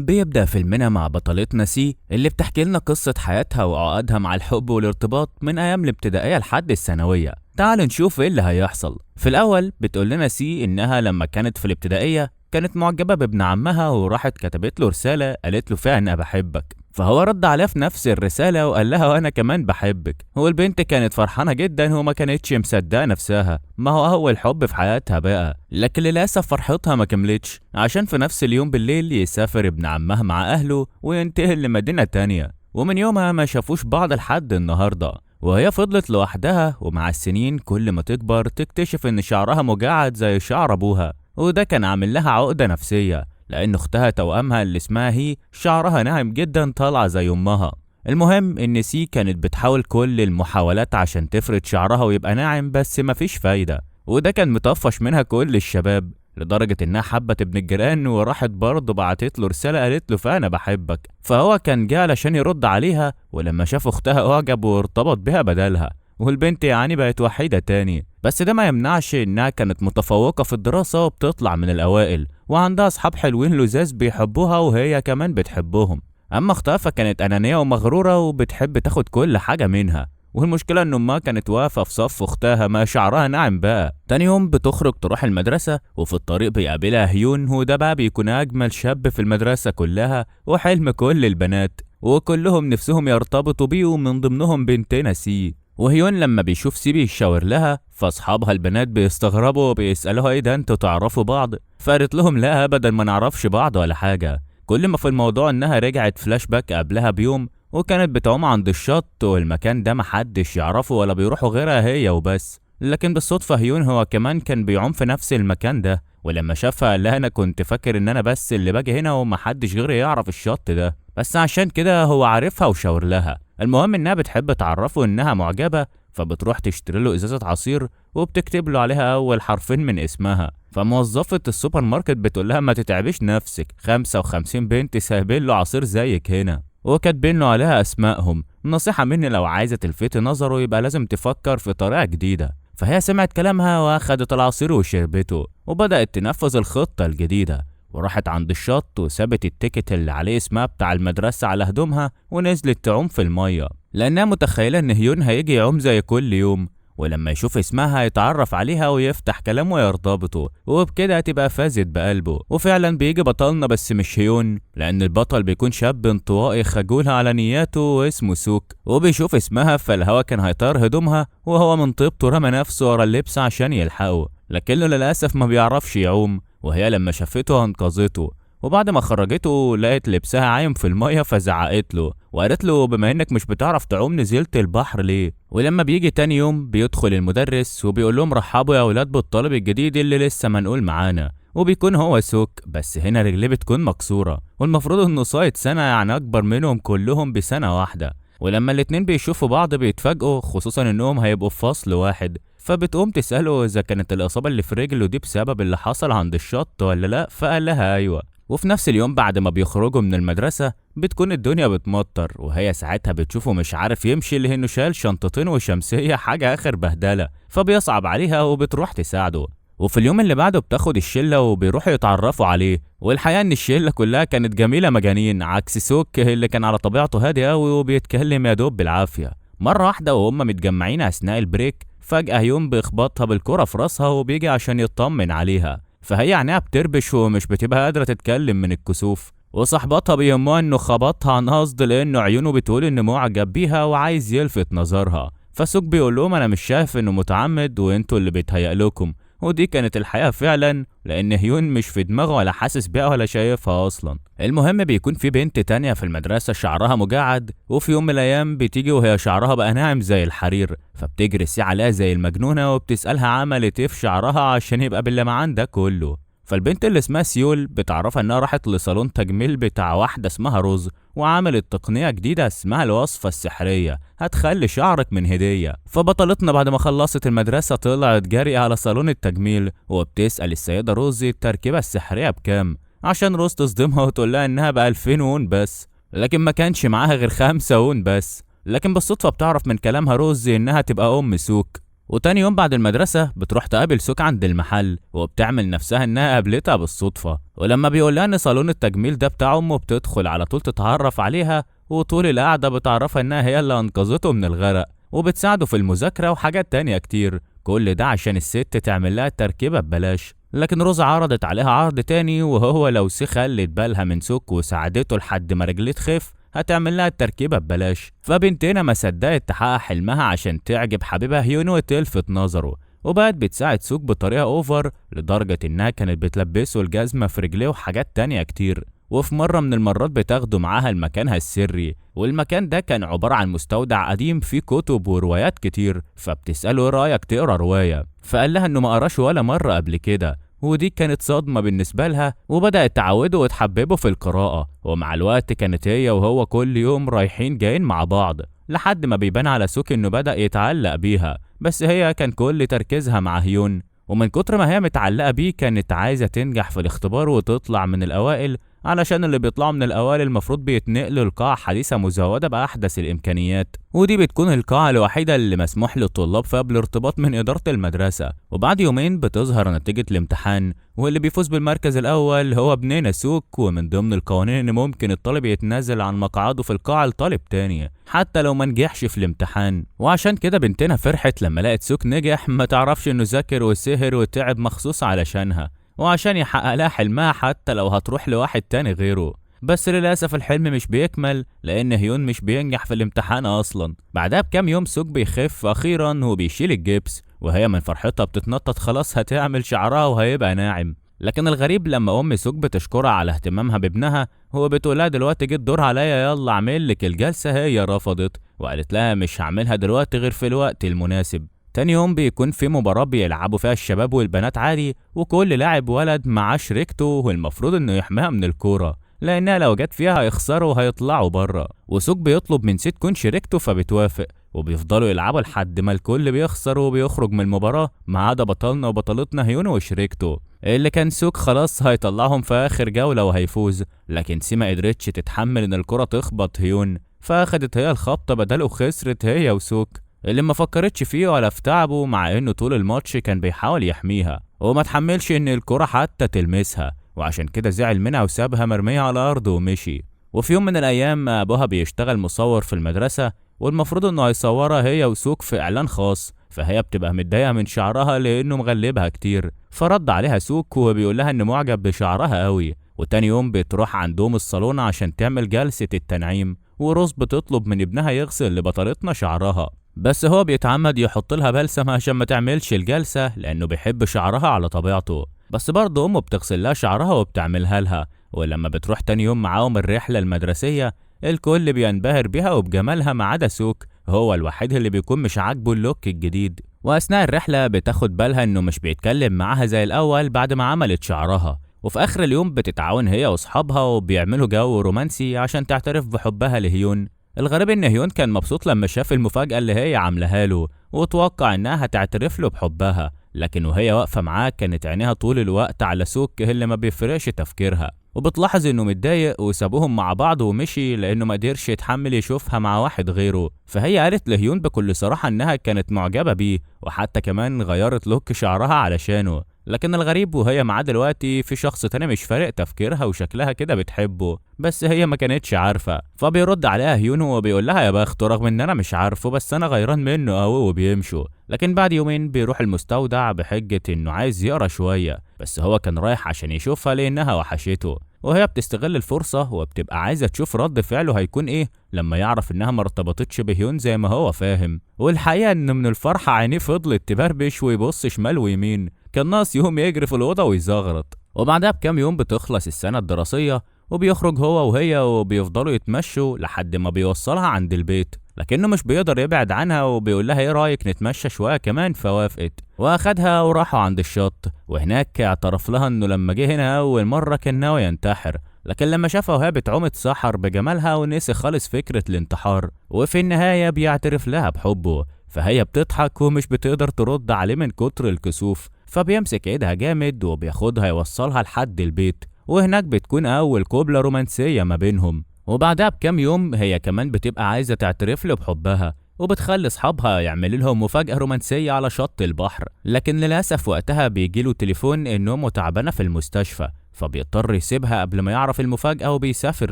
بيبدأ فيلمنا مع بطلتنا سي اللي بتحكي لنا قصة حياتها وعقدها مع الحب والارتباط من أيام الابتدائية لحد الثانوية. تعالوا نشوف ايه اللي هيحصل. في الأول بتقول لنا سي إنها لما كانت في الابتدائية كانت معجبة بابن عمها، وراحت كتبت له رسالة قالت له فيها أنا بحبك، فهو رد عليها في نفس الرسالة وقال لها وأنا كمان بحبك. والبنت كانت فرحانة جدا وما كانتش مصدقة نفسها، ما هو أول حب في حياتها بقى. لكن للأسف فرحتها ما كملتش، عشان في نفس اليوم بالليل يسافر ابن عمها مع أهله وينتقل لمدينة تانية، ومن يومها ما شافوش بعض لحد النهاردة. وهي فضلت لوحدها، ومع السنين كل ما تكبر تكتشف إن شعرها مجعد زي شعر أبوها، وده كان عامل لها عقدة نفسية، لأن أختها توأمها اللي اسمها هي شعرها ناعم جدا طالعة زي أمها. المهم إن سي كانت بتحاول كل المحاولات عشان تفرد شعرها ويبقى ناعم، بس مفيش فايدة، وده كان مطفش منها كل الشباب، لدرجة إنها حبت ابن الجيران وراحت برضه بعتت له رسالة قالت له فأنا بحبك، فهو كان جه علشان يرد عليها، ولما شاف أختها أعجب وارتبط بها بدلها، والبنت يعني بقت وحيدة تاني. بس ده ما يمنعش إنها كانت متفوقة في الدراسة وبتطلع من الأوائل، وعندها أصحاب حلوين لزاز بيحبوها وهي كمان بتحبهم. أما أختها فكانت أنانية ومغرورة وبتحب تاخد كل حاجة منها، والمشكلة إن أمها كانت واقفة في صف أختها ما شعرها ناعم بقى. تاني يوم بتخرج تروح المدرسة، وفي الطريق بيقابلها هيون، وده بقى بيكون أجمل شاب في المدرسة كلها وحلم كل البنات، وكلهم نفسهم يرتبطوا بيه، ومن ضمنهم بنتنا سي. وهيون لما بيشوف سي بيشاور لها، فاصحابها البنات بيستغربوا وبيسألوها ايه ده انتوا تعرفوا بعض؟ فقالت لهم لا ابدا ما نعرفش بعض ولا حاجة. كل ما في الموضوع انها رجعت فلاش باك قبلها بيوم، وكانت بتعوم عند الشط، والمكان ده محدش يعرفه ولا بيروحوا غيرها هي وبس. لكن بالصدفة هيون هو كمان كان بيعوم في نفس المكان ده، ولما شافها قال لها انا كنت فاكر ان انا بس اللي باجي هنا ومحدش غيري يعرف الشط ده، بس عشان كده هو عارفها وشاور لها. المهم انها بتحب تعرفه انها معجبة، فبتروح تشتري له ازازة عصير وبتكتب له عليها اول حرفين من اسمها. فموظفة السوبر ماركت بتقول لها ما تتعبيش نفسك، 55 بنت سايبين له عصير زيك هنا، وكاتبين له عليها اسمائهم. نصيحة مني لو عايزة تلفتي نظره يبقى لازم تفكر في طريقة جديدة. فهي سمعت كلامها واخدت العصير وشربته، وبدأت تنفذ الخطة الجديدة، وراحت عند الشط وسابت ال ticket اللي عليه اسمها بتاع المدرسة على هدومها، ونزلت تعوم في المية، لأنها متخيلة إن هيون هيجي يعوم زي كل يوم، ولما يشوف اسمها هيتعرف عليها ويفتح كلامه ويرتبطه، وبكده هتبقى فازت بقلبه. وفعلا بيجي بطلنا، بس مش هيون، لأن البطل بيكون شاب انطوائي خجول على نياته واسمه سوك، وبيشوف اسمها فالهوا كان هيطير هدومها، وهو من طيبته رمى نفسه ورا اللبس عشان يلحقه، لكنه للأسف ما بيعرفش يعوم، وهي لما شافته انقذته. وبعد ما خرجته لقت لبسها عايم في المية، فزعقت له وقالت له بما انك مش بتعرف تعوم نزلت البحر ليه؟ ولما بيجي تاني يوم بيدخل المدرس وبيقول لهم رحبوا يا اولاد بالطالب الجديد اللي لسه منقول معانا، وبيكون هو سوك، بس هنا رجليه بتكون مكسورة، والمفروض انه صايد سنة يعني اكبر منهم كلهم بسنة واحدة. ولما الاتنين بيشوفوا بعض بيتفاجئوا، خصوصا انهم هيبقوا في فصل واحد، فبتقوم تسأله إذا كانت الإصابة اللي في رجله دي بسبب اللي حصل عند الشط ولا لأ، فقال لها أيوة. وفي نفس اليوم بعد ما بيخرجوا من المدرسة بتكون الدنيا بتمطر، وهي ساعتها بتشوفه مش عارف يمشي لأنه شال شنطتين وشمسية حاجة آخر بهدلة، فبيصعب عليها وبتروح تساعده. وفي اليوم اللي بعده بتاخد الشلة وبيروحوا يتعرفوا عليه، والحقيقة إن الشلة كلها كانت جميلة مجانين، عكس سوك اللي كان على طبيعته هادي أوي وبيتكلم يا دوب بالعافية. مرة واحدة وهم متجمعين أثناء ال break، فجأة هيون بيخبطها بالكرة في راسها وبيجي عشان يطمن عليها، فهي عينيها بتربش ومش بتبقى قادرة تتكلم من الكسوف، وصاحبتها بيهمها انه خبطها عن قصد لانه عيونه بتقول انه معجب بيها وعايز يلفت نظرها. فسوك بيقول لهم انا مش شايف انه متعمد وانتوا اللي بيتهيألكم، ودي كانت الحقيقة فعلا، لان هيون مش في دماغه ولا حاسس بيها ولا شايفها اصلا. المهم بيكون في بنت تانية في المدرسة شعرها مجعد، وفي يوم من الايام بتيجي وهي شعرها بقى ناعم زي الحرير، فبتجري سي عليها زي المجنونة وبتسألها عملت ايه في شعرها عشان يبقى باللمعان ده كله. فالبنت اللي اسمها سيول بتعرفها انها راحت لصالون تجميل بتاع واحدة اسمها روز، وعملت تقنية جديدة اسمها الوصفة السحرية هتخلي شعرك من هدية. فبطلتنا بعد ما خلصت المدرسة طلعت جري على صالون التجميل وبتسأل السيدة روز التركيبة السحرية بكام، عشان روز تصدمها وتقول لها انها ب2000 وون بس، لكن ما كانش معاها غير 5 وون بس. لكن بالصدفة بتعرف من كلامها روز انها تبقى ام سوك، وتاني يوم بعد المدرسة بتروح تقابل سوك عند المحل، وبتعمل نفسها انها قابلتها بالصدفة، ولما بيقولها ان صالون التجميل ده بتاع امه بتدخل على طول تتعرف عليها، وطول القعدة بتعرفها انها هي اللي انقذته من الغرق وبتساعده في المذاكرة وحاجات تانية كتير، كل ده عشان الست تعمل لها التركيبة ببلاش. لكن روز عرضت عليها عرض تاني، وهو لو سي خلت بالها من سوك وساعدته لحد ما رجليه تخف هتعمل لها التركيبة ببلاش. فبنتنا ما صدقت تحقق حلمها عشان تعجب حبيبها هيون وتلفت نظره، وبقت بتساعد سوك بطريقة over لدرجة انها كانت بتلبسه الجزمة في رجليه وحاجات تانية كتير. وفي مرة من المرات بتاخده معاها لمكانها السري، والمكان ده كان عبارة عن مستودع قديم فيه كتب وروايات كتير، فبتسأله ايه رأيك تقرا رواية، فقال لها انه ما قراش ولا مرة قبل كده، ودي كانت صدمة بالنسبة لها، وبدأت تعوده وتحببه في القراءة. ومع الوقت كانت هي وهو كل يوم رايحين جايين مع بعض، لحد ما بيبان على سوك انه بدأ يتعلق بيها، بس هي كان كل تركيزها مع هيون، ومن كتر ما هي متعلقة بيه كانت عايزة تنجح في الاختبار وتطلع من الأوائل، علشان اللي بيطلعوا من الأوائل المفروض بيتنقلوا لقاعة حديثة مزودة بأحدث الإمكانيات، ودي بتكون القاعة الوحيدة اللي مسموح للطلاب فيها بالارتباط من إدارة المدرسة. وبعد يومين بتظهر نتيجة الامتحان، واللي بيفوز بالمركز الأول هو ابننا سوك، ومن ضمن القوانين إن ممكن الطالب يتنازل عن مقعده في القاعة لطالب تاني حتى لو ما نجحش في الامتحان. وعشان كده بنتنا فرحت لما لقت سوك نجح، ما تعرفش إنه ذاكر وسهر وتعب مخصوص علشانها، وعشان يحقق لها حلمها حتى لو هتروح لواحد تاني غيره. بس للأسف الحلم مش بيكمل لأن هيون مش بينجح في الامتحان أصلا. بعدها بكام يوم سوك بيخف أخيرا وبيشيل الجبس، وهي من فرحتها بتتنطط خلاص هتعمل شعرها وهيبقى ناعم. لكن الغريب لما أم سوك بتشكرها على اهتمامها بابنها، هو بتقولها دلوقتي جه الدور عليا يلا اعمل لك الجلسة، هي رفضت وقالت لها مش هعملها دلوقتي غير في الوقت المناسب. تاني يوم بيكون في مباراة بيلعبوا فيها الشباب والبنات عادي، وكل لاعب ولد معاه شريكته والمفروض انه يحميها من الكورة لانها لو جت فيها هيخسروا وهيطلعوا بره. وسوك بيطلب من سي تكون شريكته فبتوافق، وبيفضلوا يلعبوا لحد ما الكل بيخسر وبيخرج من المباراة ما عدا بطلنا وبطلتنا هيون وشريكته، اللي كان سوك خلاص هيطلعهم في اخر جولة وهيفوز. لكن سي ما قدرتش تتحمل ان الكرة تخبط هيون، فاخدت هي الخبطة بداله وخسرت هي وسوك، اللي ما فكرتش فيه ولا في تعبه مع انه طول الماتش كان بيحاول يحميها وما تحملش ان الكرة حتى تلمسها، وعشان كده زعل منها وسابها مرمية على الارض ومشي. وفي يوم من الايام ابوها بيشتغل مصور في المدرسة، والمفروض انه هيصورها هي وسوك في اعلان خاص، فهي بتبقى متضايقة من شعرها لانه مغلبها كتير، فرد عليها سوك وبيقول لها انه معجب بشعرها قوي. وتاني يوم بتروح عندهم الصالون عشان تعمل جلسة التنعيم، وروز بتطلب من ابنها يغسل لبطلتنا شعرها، بس هو بيتعمد يحط لها بلسم عشان ما تعملش الجلسة لأنه بيحب شعرها على طبيعته. بس برضه أمه بتغسل لها شعرها وبتعملها لها. ولما بتروح تاني يوم معاهم الرحلة المدرسية الكل بينبهر بيها وبجمالها ما عدا سوك، هو الوحيد اللي بيكون مش عاجبه ال look الجديد. وأثناء الرحلة بتاخد بالها إنه مش بيتكلم معاها زي الأول بعد ما عملت شعرها. وفي آخر اليوم بتتعاون هي وأصحابها وبيعملوا جو رومانسي عشان تعترف بحبها لهيون. الغريب ان هيون كان مبسوط لما شاف المفاجأة اللي هي عاملاها له وتوقع انها هتعترف له بحبها، لكن وهي واقفة معاه كانت عينيها طول الوقت على سوك اللي ما بيفرقش تفكيرها، وبتلاحظ انه متضايق وسابوهم مع بعض ومشي لانه ما قدرش يتحمل يشوفها مع واحد غيره. فهي قالت لهيون بكل صراحة انها كانت معجبة بيه، وحتى كمان غيرت look شعرها علشانه. لكن الغريب وهي معاه دلوقتي في شخص تاني مش فارق تفكيرها وشكلها كده بتحبه، بس هي ما كانتش عارفة. فبيرد عليها هيون وبيقول لها يا بخته رغم ان انا مش عارفه بس انا غيران منه قوي، وبيمشوا. لكن بعد يومين بيروح المستودع بحجة انه عايز يقرا شوية، بس هو كان رايح عشان يشوفها لانها وحشته. وهي بتستغل الفرصة وبتبقى عايزة تشوف رد فعله هيكون ايه لما يعرف انها ما ارتبطتش بهيون زي ما هو فاهم. والحقيقة ان من الفرحة عينيه فضلت تبربش ويبص شمال ويمين، كان ناقص يوم يجري في الأوضة ويزغرط. وبعدها بكام يوم بتخلص السنة الدراسية وبيخرج هو وهي وبيفضلوا يتمشوا لحد ما بيوصلها عند البيت، لكنه مش بيقدر يبعد عنها وبيقول لها ايه رايك نتمشى شوية كمان، فوافقت واخدها وراحوا عند الشط. وهناك اعترف لها انه لما جه هنا اول مرة كان ناوي ينتحر، لكن لما شافها وهي بتعوم اتسحر بجمالها ونسي خالص فكرة الانتحار. وفي النهاية بيعترف لها بحبه، فهي بتضحك ومش بتقدر ترد عليه من كتر الكسوف، فبيمسك ايدها جامد وبياخدها يوصلها لحد البيت. وهناك بتكون اول قبلة رومانسية ما بينهم. وبعدها بكام يوم هي كمان بتبقى عايزة تعترف له بحبها، وبتخلي اصحابها يعملوا لهم مفاجأة رومانسية على شط البحر. لكن للأسف وقتها بيجيله تليفون ان امه تعبانة في المستشفى، فبيضطر يسيبها قبل ما يعرف المفاجأة وبيسافر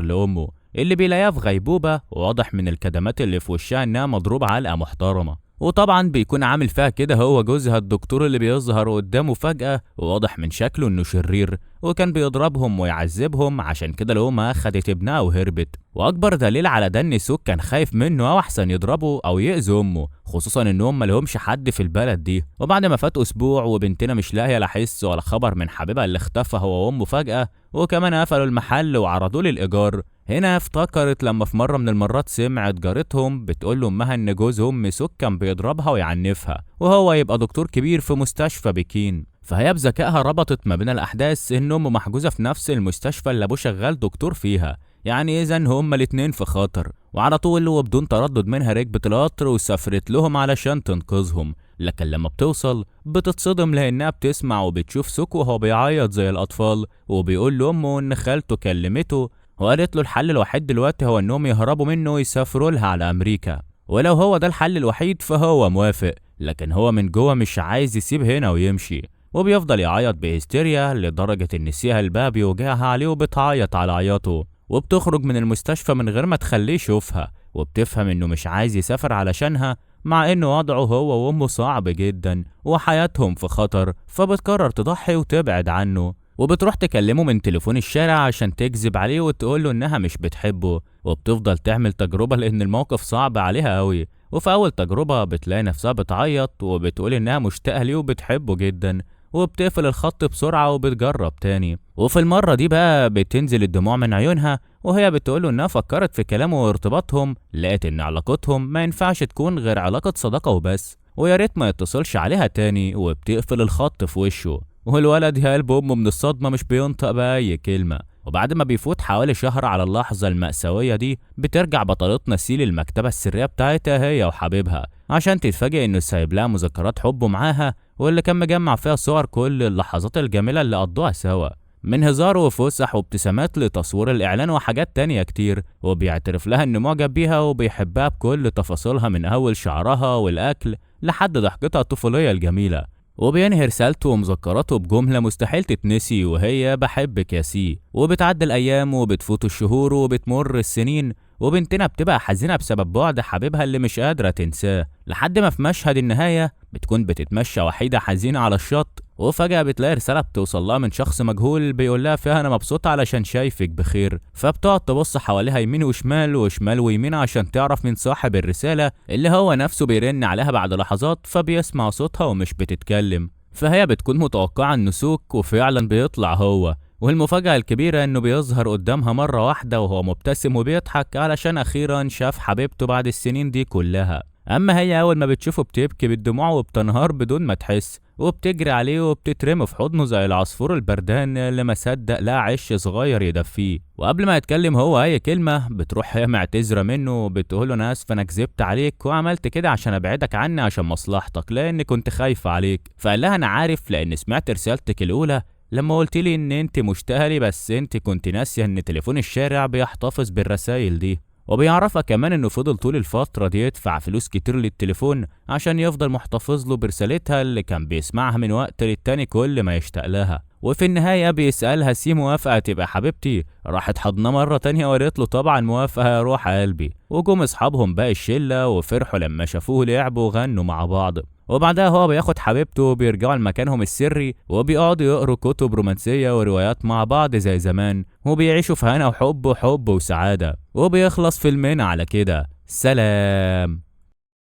لأمه اللي بيلاقيها في غيبوبة، وواضح من الكدمات اللي في وشها انها مضروبة علقة محترمة. وطبعا بيكون عامل فيها كده هو جوزها الدكتور اللي بيظهر قدامه فجأة، وواضح من شكله انه شرير وكان بيضربهم ويعذبهم، عشان كده الأم أخدت ابنها وهربت. وأكبر دليل على ده إن سوك كان خايف منه أو أحسن يضربه أو يأذي أمه، خصوصا إن هم مالهمش حد في البلد دي. وبعد ما فات أسبوع وبنتنا مش لاقية لا حس ولا خبر من حبيبها اللي اختفى هو وأمه فجأة، وكمان قفلوا المحل وعرضوه للإيجار. هنا افتكرت لما في مرة من المرات سمعت جارتهم بتقول لأمها إن جوز أم سوك كان بيضربها ويعنفها، وهو يبقى دكتور كبير في مستشفى بكين. فهي بذكائها ربطت ما بين الأحداث إن أمه محجوزة في نفس المستشفى اللي أبوه شغال دكتور فيها، يعني إذا هما الاتنين في خطر. وعلى طول وبدون تردد منها ركبت القطر وسافرت لهم علشان تنقذهم. لكن لما بتوصل بتتصدم لأنها بتسمع وبتشوف سوك وهو بيعيط زي الأطفال، وبيقول لأمه إن خالته كلمته وقالت له الحل الوحيد دلوقتي هو إنهم يهربوا منه ويسافروا لها على أمريكا، ولو هو ده الحل الوحيد فهو موافق. لكن هو من جوه مش عايز يسيب هنا ويمشي، وبيفضل يعيط بهستيريا لدرجة إن سيها الباب يوجعها عليه وبتعيط على عياطه، وبتخرج من المستشفى من غير ما تخليه يشوفها، وبتفهم إنه مش عايز يسافر علشانها مع إنه وضعه هو وأمه صعب جدا وحياتهم في خطر، فبتقرر تضحي وتبعد عنه، وبتروح تكلمه من تليفون الشارع عشان تكذب عليه وتقوله إنها مش بتحبه. وبتفضل تعمل تجربة لأن الموقف صعب عليها أوي، وفي أول تجربة بتلاقي نفسها بتعيط وبتقول إنها مشتاقة ليه وبتحبه جدا، وبتقفل الخط بسرعة وبتجرب تاني. وفي المرة دي بقى بتنزل الدموع من عيونها وهي بتقوله إنها فكرت في كلامه وارتباطهم، لقت إن علاقتهم ما ينفعش تكون غير علاقة صداقة وبس، ويا ريت ما يتصلش عليها تاني، وبتقفل الخط في وشه. والولد يا قلب أمه من الصدمة مش بينطق بأي كلمة. وبعد ما بيفوت حوالي شهر على اللحظة المأساوية دي، بترجع بطلتنا سي للمكتبة السرية بتاعتها هي وحبيبها عشان تتفاجئ إنه سايب لها مذكرات حبه معاها، واللي كان مجمع فيها صور كل اللحظات الجميلة اللي قضوها سوا، من هزار وفسح وابتسامات لتصوير الإعلان وحاجات تانية كتير. وبيعترف لها إنه معجب بيها وبيحبها بكل تفاصيلها من أول شعرها والأكل لحد ضحكتها الطفولية الجميلة. وبينهي رسالته ومذكراته بجملة مستحيل تتنسي وهي بحبك يا سي. وبتعدي الأيام وبتفوت الشهور وبتمر السنين، وبنتنا بتبقى حزينة بسبب بعد حبيبها اللي مش قادرة تنساه، لحد ما في مشهد النهاية بتكون بتتمشى وحيدة حزينة على الشط، وفجأة بتلاقي رسالة بتوصل لها من شخص مجهول بيقول لها فيها أنا مبسوط علشان شايفك بخير. فبتقعد تبص حواليها يمين وشمال وشمال ويمين عشان تعرف مين صاحب الرسالة، اللي هو نفسه بيرن عليها بعد لحظات، فبيسمع صوتها ومش بتتكلم، فهي بتكون متوقعة إنه سوك، وفعلا بيطلع هو. والمفاجأة الكبيرة إنه بيظهر قدامها مرة واحدة وهو مبتسم وبيضحك علشان أخيرا شاف حبيبته بعد السنين دي كلها. أما هي أول ما بتشوفه بتبكي بالدموع وبتنهار بدون ما تحس، وبتجري عليه وبتترمي في حضنه زي العصفور البردان اللي ما صدق لا عش صغير يدفيه. وقبل ما يتكلم هو أي كلمة بتروح هي معتذرة منه وبتقوله أنا آسفة أنا كذبت عليك وعملت كده عشان أبعدك عني عشان مصلحتك لأن كنت خايفة عليك. فقال لها أنا عارف لأن سمعت رسالتك الأولى لما قلت لي إن أنت مشتاقة لي، بس أنت كنت ناسية إن تليفون الشارع بيحتفظ بالرسايل دي. وبيعرفها كمان إنه فضل طول الفترة دي يدفع فلوس كتير للتليفون عشان يفضل محتفظ له برسالتها اللي كان بيسمعها من وقت للتاني كل ما يشتاق لها. وفي النهاية بيسألها سي موافقة تبقى حبيبتي؟ راحت حضناه مرة تانية وقالت له طبعا موافقة يا روح قلبي. وجم أصحابهم باقي الشلة وفرحوا لما شافوه لعبوا وغنوا مع بعض. وبعدها هو بياخد حبيبته وبيرجعوا لمكانهم السري وبيقعدوا يقروا كتب رومانسية وروايات مع بعض زي زمان، وبيعيشوا في هنا وحب وحب وسعادة. وبيخلص فيلمنا على كده. سلام.